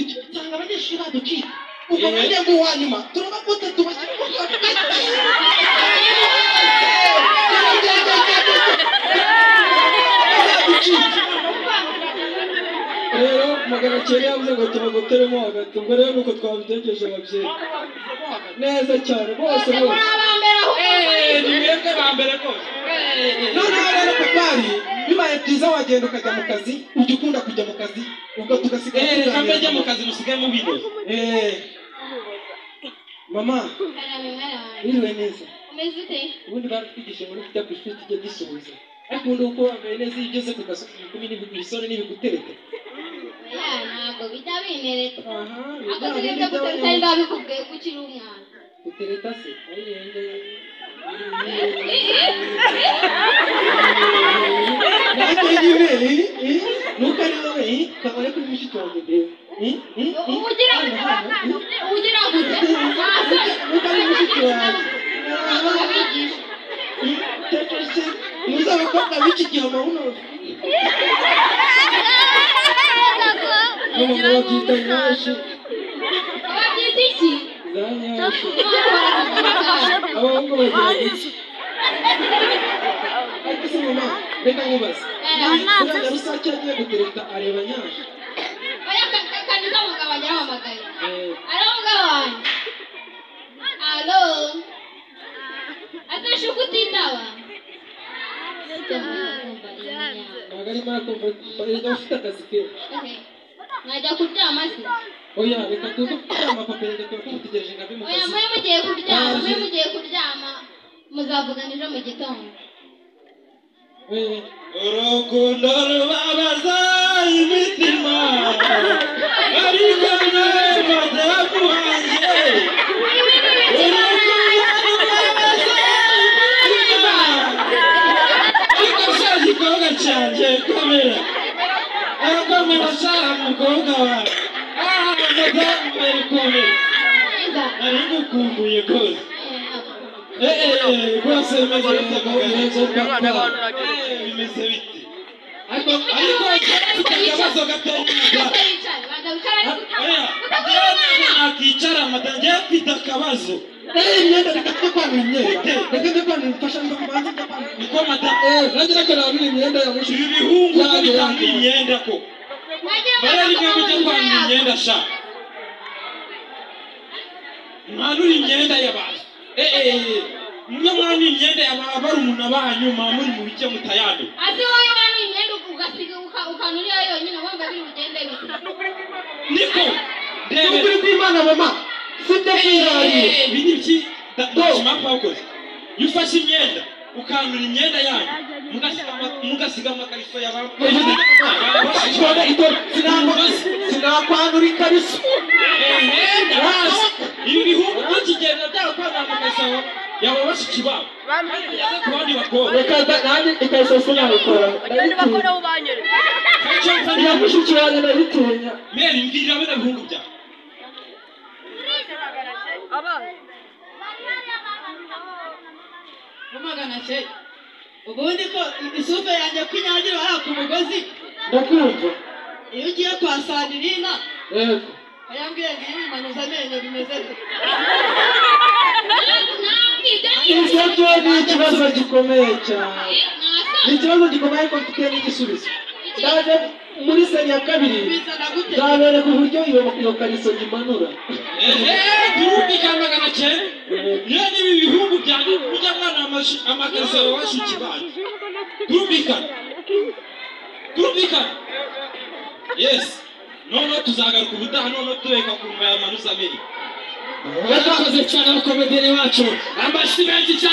gutya nsanga abanyeshuri baducika ubwo nanjye ngo uwa nyuma turabagota tubashyira mu hagati rero 900 yavuze ngo tubagoteremo hagati ubwo rero nuko twabitekereje ababyeyi neza cyane bose bose ni mwebwe ba mbere rwose. Noneho rero papari bibaye byiza wagenda ukajya mu kazi ujya ukunda kujya mu kazi ubwo tugasigara reka mbajye mu kazi musigaye mubinoza. Mama wiriwe neza. Umeze ute? Ubundi baratwigishije muri kujya ku ishuri tujya dusuhuza ariko ubundi uko wambaye neza iyo ugeze ku gasozi ibikumi n'ibisore n'ibigutereta. Oya ntabwo bijya binereta. Ako tugeze gutereta ndabikubwiye ko ukiri umwana. Gutereta se ari yenge nuko ari wowe kabare kuri mushiki wanjye ndebe ugira ugira gute nuko ari mushiki wanjye abigisha muzi abakobwa b'iki gihe amabuno n'umugabo babyita nyashi. Babyita iki? Za nyashi. Abahungu bagira iki? Ariko se mama reka nkubaze uriya rusake agiye gutereta areba nyashi. Oya kaniza umugabo wanjye arampamagaye. Alo mugabo wanjye. Alo. Ase shuka utitaba. Ntabwo arimo arakumva erega ufite akazi kenshi. Mwajya kuryama se? Oya reka tuze kuryama papa reka tuba tumutegereje ngo ave mu kazi. Oya mwe mugiye kuryama mwe mugiye kuryama muzavugana ejo mu gitondo. Urukundo rubabaza imitima ariko nawe madamu wanjye. Urukundo rubabaza imitima ariko sha gikobwa cyanjye komera komera sha mukobwa wawe madamu we komera nari ngukumbuye rwose. Rwose bimeze bite bimeze bite ariko mfite akabazo gatoya. Nakicara madamu njyewe mfite akabazo. Imyenda reka tujye kwanura imyenda reka tujye kwanura mfasha mbanze njya kwanura niko madamu nanjye reka nanure imyenda ya mushiki. Ibi bihungu ko bitanga imyenda ko bare rimwe mujye kwanura imyenda sha mwanura imyenda y'abantu. Mwe mwanura imyenda y'abarumuna banyu muri mu bike mutayando. Ase wowe wanura imyenda ugasiga ukanura iyo yonyine wumva biri bugende bite? Niko ndebe ukuri kw'Imana mama sibyo kwirarira ibi ni iki ndashima wakoze. Iyo ufashe imyenda ukanura imyenda yanyu mugasiga amakariso y'abantu. Sinakwanura ikariso. Ibi bihugu by'ikigenda byarakwanura amakariso yaba bashiki babo kandi bigeze ku bandi bakobwa. Reka nanjye ikariso sinabikora iya mushiki wanjye ndabitinya. Meri mbwira bino bihugu byawe. 900. Ubundi ko isupe yanjye kwinyagira hariya ku mugozi. Ndakumva. Iyo ugiye kwa Sandirina yego ayambwiye ngo iyo umanuza amenyo bimeze bite? Ibyo byo ni ikibazo gikomeye cyane. Ni ikibazo gikomeye ariko mfite n'igisubizo. Ndaje muri seri ya kabiri nzabereka uburyo iyo kariso nyimanura. Turumvikana 900. Niyo niba ibihungu byanjye mujya mwana amakariso ya bashiki banyu. Turumvikana. Turumvikana. Yes. Noneho tuzagaruka ubutaha noneho tureka ukuntu bayamanuza amenyo. Barakoze cyane abakomediyani bacu amashyi menshi cyane.